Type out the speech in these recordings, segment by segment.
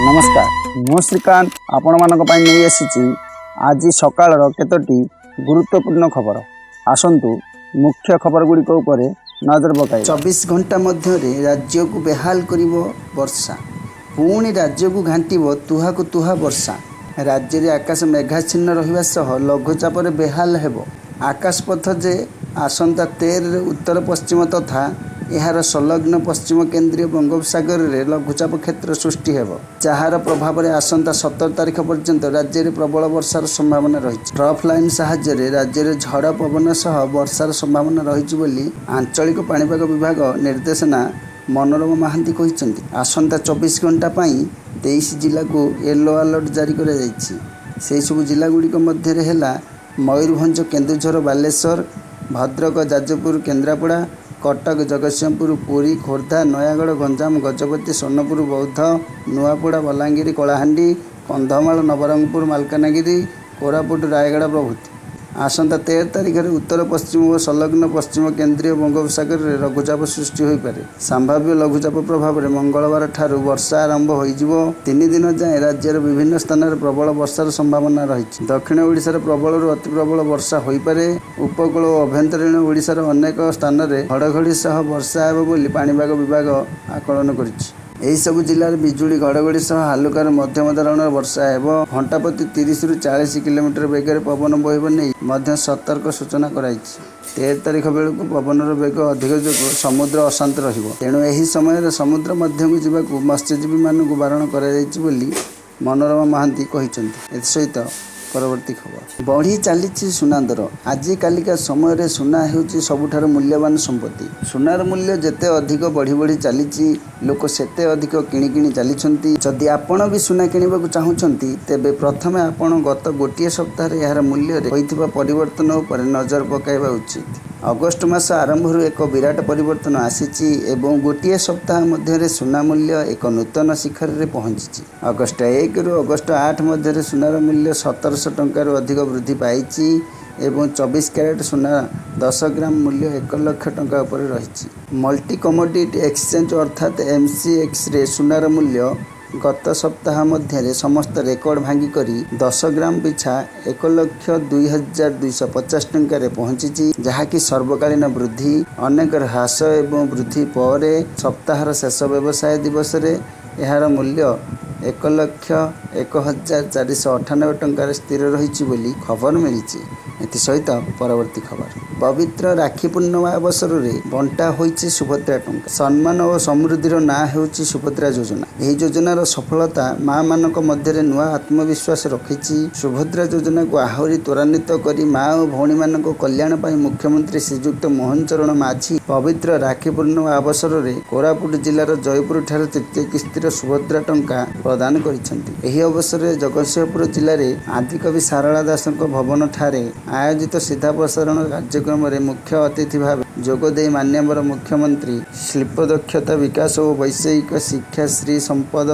ନମସ୍କାର, ମୁଁ ଶ୍ରୀକାନ୍ତ ଆପଣମାନଙ୍କ ପାଇଁ ନେଇ ଆସିଛି ଆଜି ସକାଳର କେତୋଟି ଗୁରୁତ୍ୱପୂର୍ଣ୍ଣ ଖବର। ଆସନ୍ତୁ ମୁଖ୍ୟ ଖବର ଗୁଡ଼ିକ ଉପରେ ନଜର ପକାଇବା। 24 ଘଣ୍ଟା ମଧ୍ୟରେ ରାଜ୍ୟକୁ ବେହାଲ କରିବ ବର୍ଷା। ପୁଣି ରାଜ୍ୟକୁ ଘାଣ୍ଟିବ ତୁହାକୁ ତୁହା ବର୍ଷା। ରାଜ୍ୟରେ ଆକାଶ ମେଘାଚ୍ଛନ୍ନ ରହିବା ସହ ଲଘୁଚାପରେ ବେହାଲ ହେବ ଆକାଶପଥ ଯେ ଆସନ୍ତା 13ରେ ଉତ୍ତର ପଶ୍ଚିମ ତଥା ଏହାର ସଂଲଗ୍ନ ପଶ୍ଚିମ କେନ୍ଦ୍ରୀୟ ବଙ୍ଗୋପସାଗରରେ ଲଘୁଚାପ କ୍ଷେତ୍ର ସୃଷ୍ଟି ହେବ, ଯାହାର ପ୍ରଭାବରେ ଆସନ୍ତା 17 ତାରିଖ ପର୍ଯ୍ୟନ୍ତ ରାଜ୍ୟରେ ପ୍ରବଳ ବର୍ଷାର ସମ୍ଭାବନା ରହିଛି। ଟ୍ରଫ୍ ଲାଇନ୍ ସାହାଯ୍ୟରେ ରାଜ୍ୟରେ ଝଡ଼ ପବନ ସହ ବର୍ଷାର ସମ୍ଭାବନା ରହିଛି ବୋଲି ଆଞ୍ଚଳିକ ପାଣିପାଗ ବିଭାଗ ନିର୍ଦ୍ଦେଶନା ମନୋରମା ମହାନ୍ତି କହିଛନ୍ତି। ଆସନ୍ତା 24 ଘଣ୍ଟା ପାଇଁ 23 ଜିଲ୍ଲାକୁ ୟେଲୋ ଆଲର୍ଟ ଜାରି କରାଯାଇଛି। ସେହିସବୁ ଜିଲ୍ଲାଗୁଡ଼ିକ ମଧ୍ୟରେ ହେଲା ମୟୂରଭଞ୍ଜ, କେନ୍ଦୁଝର, ବାଲେଶ୍ୱର, ଭଦ୍ରକ, ଯାଜପୁର, କେନ୍ଦ୍ରାପଡ଼ା, କଟକ, ଜଗତସିଂହପୁର, ପୁରୀ, ଖୋର୍ଦ୍ଧା, ନୟାଗଡ଼, ଗଞ୍ଜାମ, ଗଜପତି, ସୋନପୁର, ବୌଦ୍ଧ, ନୂଆପଡ଼ା, ବଲାଙ୍ଗୀର, କଳାହାଣ୍ଡି, କନ୍ଧମାଳ, ନବରଙ୍ଗପୁର, ମାଲକାନଗିରି, କୋରାପୁଟ, ରାୟଗଡ଼ା ପ୍ରଭୃତି। ଆସନ୍ତା 13 ତାରିଖରେ ଉତ୍ତର ପଶ୍ଚିମ ଓ ସଂଲଗ୍ନ ପଶ୍ଚିମ କେନ୍ଦ୍ରୀୟ ବଙ୍ଗୋପସାଗରରେ ଲଘୁଚାପ ସୃଷ୍ଟି ହୋଇପାରେ। ସମ୍ଭାବ୍ୟ ଲଘୁଚାପ ପ୍ରଭାବରେ ମଙ୍ଗଳବାର ଠାରୁ ବର୍ଷା ଆରମ୍ଭ ହୋଇଯିବ। 3 ଦିନ ଯାଏଁ ରାଜ୍ୟର ବିଭିନ୍ନ ସ୍ଥାନରେ ପ୍ରବଳ ବର୍ଷାର ସମ୍ଭାବନା ରହିଛି। ଦକ୍ଷିଣ ଓଡ଼ିଶାରେ ପ୍ରବଳରୁ ଅତି ପ୍ରବଳ ବର୍ଷା ହୋଇପାରେ। ଉପକୂଳ ଓ ଆଭ୍ୟନ୍ତରୀଣ ଓଡ଼ିଶାର ଅନେକ ସ୍ଥାନରେ ଘଡ଼ଘଡ଼ି ସହ ବର୍ଷା ହେବ ବୋଲି ପାଣିପାଗ ବିଭାଗ ଆକଳନ କରିଛି। ଏହିସବୁ ଜିଲ୍ଲାରେ ବିଜୁଳି, ଘଡ଼ଘଡ଼ି ସହ ହାଲୁକାରୁ ମଧ୍ୟମ ଧରଣର ବର୍ଷା ହେବ। ଘଣ୍ଟା ପ୍ରତି 30ରୁ 40 କିଲୋମିଟର ବେଗରେ ପବନ ବହିବ ନେଇ ମଧ୍ୟ ସତର୍କ ସୂଚନା କରାଯାଇଛି। 13 ତାରିଖ ବେଳକୁ ପବନର ବେଗ ଅଧିକ ଯୋଗୁଁ ସମୁଦ୍ର ଅଶାନ୍ତ ରହିବ। ତେଣୁ ଏହି ସମୟରେ ସମୁଦ୍ର ମଧ୍ୟକୁ ଯିବାକୁ ମତ୍ସ୍ୟଜୀବୀମାନଙ୍କୁ ବାରଣ କରାଯାଇଛି ବୋଲି ମନୋରମା ମହାନ୍ତି କହିଛନ୍ତି। ଏଥିସହିତ ପରବର୍ତ୍ତୀ ଖବର। ବଢ଼ି ଚାଲିଛି ସୁନା ଦର। ଆଜିକାଲିକା ସମୟରେ ସୁନା ହେଉଛି ସବୁଠାରୁ ମୂଲ୍ୟବାନ ସମ୍ପତ୍ତି। ସୁନାର ମୂଲ୍ୟ ଯେତେ ଅଧିକ ବଢ଼ି ବଢ଼ି ଚାଲିଛି, ଲୋକ ସେତେ ଅଧିକ କିଣି କିଣି ଚାଲିଛନ୍ତି। ଯଦି ଆପଣ ବି ସୁନା କିଣିବାକୁ ଚାହୁଁଛନ୍ତି, ତେବେ ପ୍ରଥମେ ଆପଣ ଗତ ଗୋଟିଏ ସପ୍ତାହରେ ଏହାର ମୂଲ୍ୟରେ ହୋଇଥିବା ପରିବର୍ତ୍ତନ ଉପରେ ନଜର ପକାଇବା ଉଚିତ। ଅଗଷ୍ଟ ମାସ ଆରମ୍ଭରୁ ଏକ ବିରାଟ ପରିବର୍ତ୍ତନ ଆସିଛି ଏବଂ ଗୋଟିଏ ସପ୍ତାହ ମଧ୍ୟରେ ସୁନା ମୂଲ୍ୟ ଏକ ନୂତନ ଶିଖରରେ ପହଞ୍ଚିଛି। ଅଗଷ୍ଟ 1ରୁ ଅଗଷ୍ଟ 8 ମଧ୍ୟରେ ସୁନାର ମୂଲ୍ୟ 1700 ଟଙ୍କାରୁ ଅଧିକ ବୃଦ୍ଧି ପାଇଛି ଏବଂ 24 କ୍ୟାରେଟ ସୁନା 10 ଗ୍ରାମ ମୂଲ୍ୟ 1 ଲକ୍ଷ ଟଙ୍କା ଉପରେ ରହିଛି। ମଲ୍ଟି କମୋଡିଟି ଏକ୍ସଚେଞ୍ଜ ଅର୍ଥାତ୍ ଏମ୍ସିଏକ୍ସରେ ସୁନାର ମୂଲ୍ୟ ଗତ ସପ୍ତାହ ମଧ୍ୟରେ ସମସ୍ତ ରେକର୍ଡ ଭାଙ୍ଗି କରି 10 ଗ୍ରାମ ପିଛା 1,02,250 ଟଙ୍କାରେ ପହଞ୍ଚିଛି, ଯାହାକି ସର୍ବକାଳୀନ ବୃଦ୍ଧି। ଅନେକ ହ୍ରାସ ଏବଂ ବୃଦ୍ଧି ପରେ ସପ୍ତାହର ଶେଷ ବ୍ୟବସାୟ ଦିବସରେ ଏହାର ମୂଲ୍ୟ 1,01,498 ଟଙ୍କାରେ ସ୍ଥିର ରହିଛି ବୋଲି ଖବର ମିଳିଛି। ଏଥିସହିତ ପରବର୍ତ୍ତୀ ଖବର। ପବିତ୍ର ରାକ୍ଷୀ ପୂର୍ଣ୍ଣିମା ଅବସରରେ ବଣ୍ଟା ହୋଇଛି ସୁଭଦ୍ରା ଟଙ୍କା। ସମ୍ମାନ ଓ ସମୃଦ୍ଧିର ନାଁ ହେଉଛି ସୁଭଦ୍ରା ଯୋଜନା। ଏହି ଯୋଜନାର ସଫଳତା ମାଆମାନଙ୍କ ମଧ୍ୟରେ ନୂଆ ଆତ୍ମବିଶ୍ୱାସ ରଖିଛି। ସୁଭଦ୍ରା ଯୋଜନାକୁ ଆହୁରି ତ୍ୱରାନ୍ୱିତ କରି ମା ଓ ଭଉଣୀମାନଙ୍କ କଲ୍ୟାଣ ପାଇଁ ମୁଖ୍ୟମନ୍ତ୍ରୀ ଶ୍ରୀଯୁକ୍ତ ମୋହନ ଚରଣ ମାଝୀ ପବିତ୍ର ରାକ୍ଷୀ ପୂର୍ଣ୍ଣିମା ଅବସରରେ କୋରାପୁଟ ଜିଲ୍ଲାର ଜୟପୁରଠାରେ ତୃତୀୟ କିସ୍ତିର ସୁଭଦ୍ରା ଟଙ୍କା ପ୍ରଦାନ କରିଛନ୍ତି। ଏହି ଅବସରରେ ଜଗତସିଂହପୁର ଜିଲ୍ଲାରେ ଆଦିକବି ସାରଳା ଦାସଙ୍କ ଭବନଠାରେ ଆୟୋଜିତ ସିଧା ପ୍ରସାରଣ କାର୍ଯ୍ୟକ୍ରମରେ ମୁଖ୍ୟ ଅତିଥି ଭାବେ ଯୋଗଦେଇ ମାନ୍ୟବର ମୁଖ୍ୟମନ୍ତ୍ରୀ ଶିଳ୍ପ ଦକ୍ଷତା ବିକାଶ ଓ ବୈଷୟିକ ଶିକ୍ଷା ଶ୍ରୀ ସମ୍ପଦ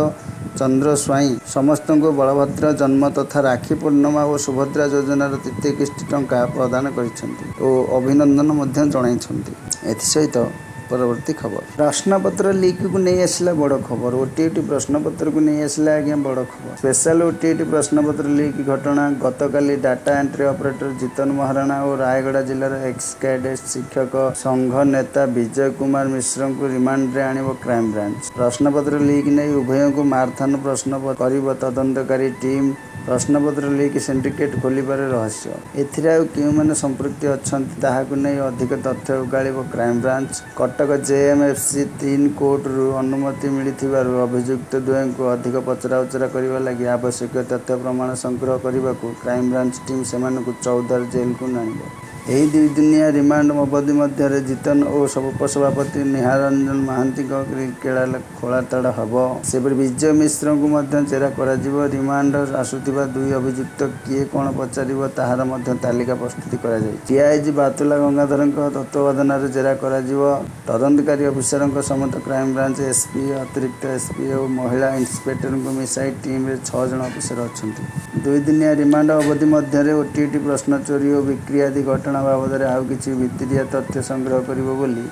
ଚନ୍ଦ୍ର ସ୍ୱାଇଁ ସମସ୍ତଙ୍କୁ ବଳଭଦ୍ର ଜନ୍ମ ତଥା ରାକ୍ଷୀ ପୂର୍ଣ୍ଣିମା ଓ ସୁଭଦ୍ରା ଯୋଜନାର ତୃତୀୟ କିସ୍ତି ଟଙ୍କା ପ୍ରଦାନ କରିଛନ୍ତି ଓ ଅଭିନନ୍ଦନ ମଧ୍ୟ ଜଣାଇଛନ୍ତି। ଏଥିସହିତ ପରବର୍ତ୍ତୀ ଖବର। ପ୍ରଶ୍ନପତ୍ର ଲିକ୍କୁ ନେଇ ଆସିଲା ବଡ଼ ଖବର। ଓଟିଇଟି ପ୍ରଶ୍ନପତ୍ରକୁ ନେଇ ଆସିଲା ଆଜ୍ଞା ବଡ଼ ଖବର। ସ୍ପେଶାଲ ଓଟିଇଟି ପ୍ରଶ୍ନପତ୍ର ଲିକ୍ ଘଟଣା। ଗତକାଲି data entry operator Jitan Maharana ଓ ରାୟଗଡ଼ା ଜିଲ୍ଲାର ଏକ୍ସ କ୍ୟାଡେଟ୍ ଶିକ୍ଷକ ସଂଘ ନେତା ବିଜୟ କୁମାର ମିଶ୍ରଙ୍କୁ ରିମାଣ୍ଡରେ ଆଣିବ କ୍ରାଇମବ୍ରାଞ୍ଚ। ପ୍ରଶ୍ନପତ୍ର ଲିକ୍ ନେଇ ଉଭୟଙ୍କୁ ମାରଥାନ ପ୍ରଶ୍ନ କରିବ ତଦନ୍ତକାରୀ ଟିମ୍। ପ୍ରଶ୍ନପତ୍ର ଲିକ୍ ସିଣ୍ଡିକେଟ୍ ଖୋଲିପାରେ ରହସ୍ୟ। ଏଥିରେ ଆଉ କେଉଁମାନେ ସମ୍ପୃକ୍ତି ଅଛନ୍ତି, ତାହାକୁ ନେଇ ଅଧିକ ତଥ୍ୟ ଉଗାଳିବ କ୍ରାଇମବ୍ରାଞ୍ଚ। କଟକ ଜେଏମ୍ଏଫ୍ସି 3 କୋର୍ଟରୁ ଅନୁମତି ମିଳିଥିବାରୁ ଅଭିଯୁକ୍ତ ଦ୍ୱୟଙ୍କୁ ଅଧିକ ପଚରାଉଚରା କରିବା ଲାଗି ଆବଶ୍ୟକୀୟ ତଥ୍ୟ ପ୍ରମାଣ ସଂଗ୍ରହ କରିବାକୁ କ୍ରାଇମବ୍ରାଞ୍ଚ ଟିମ୍ ସେମାନଙ୍କୁ ଚୌଦ୍ୱାର ଜେଲକୁ ଆଣିବ। ଏହି 2 ଦିନିଆ ରିମାଣ୍ଡ ଅବଧି ମଧ୍ୟରେ ଜିତନ ଓ ଉପସଭାପତି ନିହାର ରଞ୍ଜନ ମହାନ୍ତିଙ୍କ ଖୋଳତାଡ଼ ହେବ। ସେହିପରି ବିଜୟ ମିଶ୍ରଙ୍କୁ ମଧ୍ୟ ଜେରା କରାଯିବ। ରିମାଣ୍ଡ ଆସୁଥିବା ଦୁଇ ଅଭିଯୁକ୍ତ କିଏ କ'ଣ ପଚାରିବ, ତାହାର ମଧ୍ୟ ତାଲିକା ପ୍ରସ୍ତୁତି କରାଯାଇଛି। ଡିଆଇଜି ବାତୁଲା ଗଙ୍ଗାଧରଙ୍କ ତତ୍ତ୍ୱାବଧାନରେ ଜେରା କରାଯିବ। ତଦନ୍ତକାରୀ ଅଫିସରଙ୍କ ସମେତ କ୍ରାଇମବ୍ରାଞ୍ଚ ଏସ୍ପି, ଅତିରିକ୍ତ ଏସ୍ପି ଓ ମହିଳା ଇନ୍ସପେକ୍ଟରଙ୍କୁ ମିଶାଇ ଟିମ୍ରେ ଛଅ ଜଣ ଅଫିସର ଅଛନ୍ତି। 2 ଦିନିଆ ରିମାଣ୍ଡ ଅବଧି ମଧ୍ୟରେ ଓଟିଇଟି ପ୍ରଶ୍ନ ଚୋରି ଓ ବିକ୍ରି ଆଦି ଘଟଣା ବାବଦରେ ଆଉ କିଛି ଭିତିରିଆ ତଥ୍ୟ ସଂଗ୍ରହ କରିବ ବୋଲି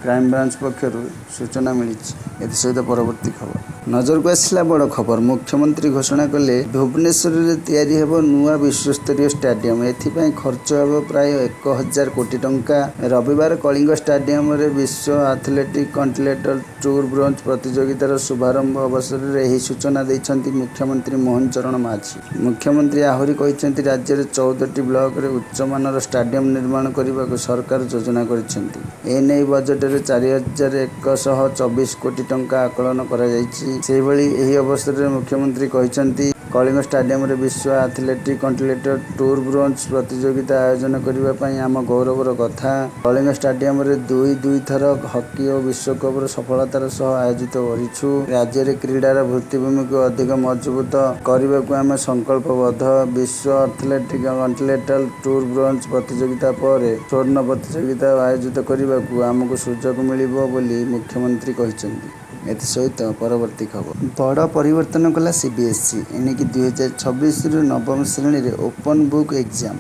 କ୍ରାଇମବ୍ରାଞ୍ଚ ପକ୍ଷରୁ ସୂଚନା ମିଳିଛି। ଏଥିସହିତ ପରବର୍ତ୍ତୀ ଖବର ନଜରକୁ ଆସିଲା। ବଡ଼ ଖବର, ମୁଖ୍ୟମନ୍ତ୍ରୀ ଘୋଷଣା କଲେ ଭୁବନେଶ୍ୱରରେ ତିଆରି ହେବ ନୂଆ ବିଶ୍ୱସ୍ତରୀୟ ଷ୍ଟାଡିୟମ। ଏଥିପାଇଁ ଖର୍ଚ୍ଚ ହେବ ପ୍ରାୟ 1000 କୋଟି ଟଙ୍କା। ରବିବାର କଳିଙ୍ଗ ଷ୍ଟାଡିୟମରେ ବିଶ୍ୱ ଆଥଲେଟିକ୍ କଣ୍ଟିନେଣ୍ଟାଲ ଟୁର୍ ବ୍ରୋଞ୍ଜ ପ୍ରତିଯୋଗିତାର ଶୁଭାରମ୍ଭ ଅବସରରେ ଏହି ସୂଚନା ଦେଇଛନ୍ତି ମୁଖ୍ୟମନ୍ତ୍ରୀ ମୋହନ ଚରଣ ମାଝୀ। ମୁଖ୍ୟମନ୍ତ୍ରୀ ଆହୁରି କହିଛନ୍ତି, ରାଜ୍ୟରେ 14ଟି ବ୍ଲକରେ ଉଚ୍ଚମାନର ଷ୍ଟାଡିୟମ ନିର୍ମାଣ କରିବାକୁ ସରକାର ଯୋଜନା କରିଛନ୍ତି। ଏନେଇ ବଜେଟରେ 4124 କୋଟି ଟଙ୍କା ଆକଳନ କରାଯାଇଛି। ସେହିଭଳି ଏହି ଅବସରରେ ମୁଖ୍ୟମନ୍ତ୍ରୀ କହିଛନ୍ତି, କଳିଙ୍ଗ ଷ୍ଟାଡିୟମରେ ବିଶ୍ୱ ଆଥଲେଟିକ୍ କଣ୍ଟିନେଣ୍ଟାଲ ଟୁର୍ ବ୍ରୋଞ୍ଜ ପ୍ରତିଯୋଗିତା ଆୟୋଜନ କରିବା ପାଇଁ ଆମ ଗୌରବର କଥା। କଳିଙ୍ଗ ଷ୍ଟାଡିୟମରେ ଦୁଇ ଦୁଇ ଥର ହକି ଓ ବିଶ୍ୱକପର ସଫଳତାର ସହ ଆୟୋଜିତ କରିଛୁ। ରାଜ୍ୟରେ କ୍ରୀଡ଼ାର ଭିତ୍ତିଭୂମିକୁ ଅଧିକ ମଜବୁତ କରିବାକୁ ଆମେ ସଂକଳ୍ପବଦ୍ଧ। ବିଶ୍ୱ ଆଥଲେଟିକ୍ କଣ୍ଟିନେଣ୍ଟାଲ ଟୁର୍ ବ୍ରୋଞ୍ଜ ପ୍ରତିଯୋଗିତା ପରେ ସ୍ୱର୍ଣ୍ଣ ପ୍ରତିଯୋଗିତା ଆୟୋଜିତ କରିବାକୁ ଆମକୁ ସୁଯୋଗ ମିଳିବ ବୋଲି ମୁଖ୍ୟମନ୍ତ୍ରୀ କହିଛନ୍ତି। ଏଥିସହିତ ପରବର୍ତ୍ତୀ ଖବର, ବଡ଼ ପରିବର୍ତ୍ତନ କଲା ସିବିଏସ୍ଇ। ଏଣିକି 2026ରୁ ନବମ ଶ୍ରେଣୀରେ ଓପନ୍ ବୁକ୍ ଏକ୍ଜାମ୍।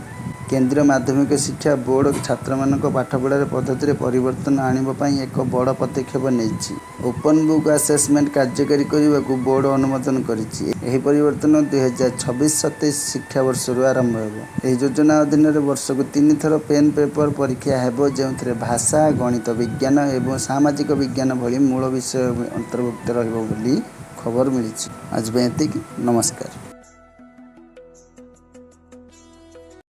କେନ୍ଦ୍ରୀୟ ମାଧ୍ୟମିକ ଶିକ୍ଷା ବୋର୍ଡ ଛାତ୍ରମାନଙ୍କ ପାଠପଢ଼ାର ପଦ୍ଧତିରେ ପରିବର୍ତ୍ତନ ଆଣିବା ପାଇଁ ଏକ ବଡ଼ ପଦକ୍ଷେପ ନେଇଛି। ଓପନ୍ ବୁକ୍ ଆସେସମେଣ୍ଟ କାର୍ଯ୍ୟକାରୀ କରିବାକୁ ବୋର୍ଡ ଅନୁମୋଦନ କରିଛି। ଏହି ପରିବର୍ତ୍ତନ 2026-27 ଶିକ୍ଷାବର୍ଷରୁ ଆରମ୍ଭ ହେବ। ଏହି ଯୋଜନା ଅଧୀନରେ ବର୍ଷକୁ ତିନି ଥର ପେନ୍ ପେପର ପରୀକ୍ଷା ହେବ, ଯେଉଁଥିରେ ଭାଷା, ଗଣିତ, ବିଜ୍ଞାନ ଏବଂ ସାମାଜିକ ବିଜ୍ଞାନ ଭଳି ମୂଳ ବିଷୟ ଅନ୍ତର୍ଭୁକ୍ତ ରହିବ ବୋଲି ଖବର ମିଳିଛି। ଆଜି ପାଇଁ ଏତିକି। ନମସ୍କାର।